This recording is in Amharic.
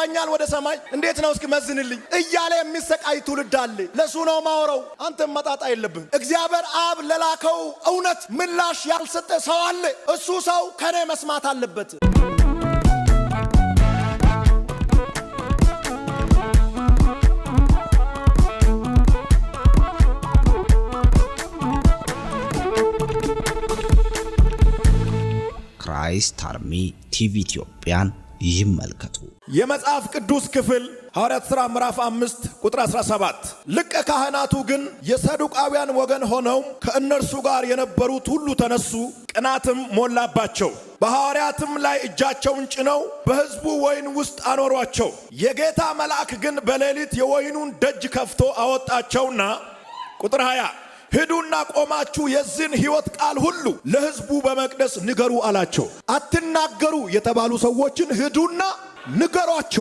ያስገባኛል ወደ ሰማይ? እንዴት ነው እስኪ መዝንልኝ እያለ የሚሰቃይ ትውልድ አለ። ለሱ ነው ማወራው። አንተም መጣጣ የለብህም። እግዚአብሔር አብ ለላከው እውነት ምላሽ ያልሰጠ ሰው አለ። እሱ ሰው ከኔ መስማት አለበት። Christ Army TV ኢትዮጵያን ይመልከቱ። የመጽሐፍ ቅዱስ ክፍል ሐዋርያት ሥራ ምዕራፍ 5 ቁጥር 17። ሊቀ ካህናቱ ግን የሰዱቃውያን ወገን ሆነው ከእነርሱ ጋር የነበሩት ሁሉ ተነሱ፣ ቅናትም ሞላባቸው። በሐዋርያትም ላይ እጃቸውን ጭነው በሕዝቡ ወህኒ ውስጥ አኖሯቸው። የጌታ መልአክ ግን በሌሊት የወህኒውን ደጅ ከፍቶ አወጣቸውና ቁጥር 20 ሂዱና ቆማችሁ የዚህን ሕይወት ቃል ሁሉ ለሕዝቡ በመቅደስ ንገሩ አላቸው። አትናገሩ የተባሉ ሰዎችን ሂዱና ንገሯቸው።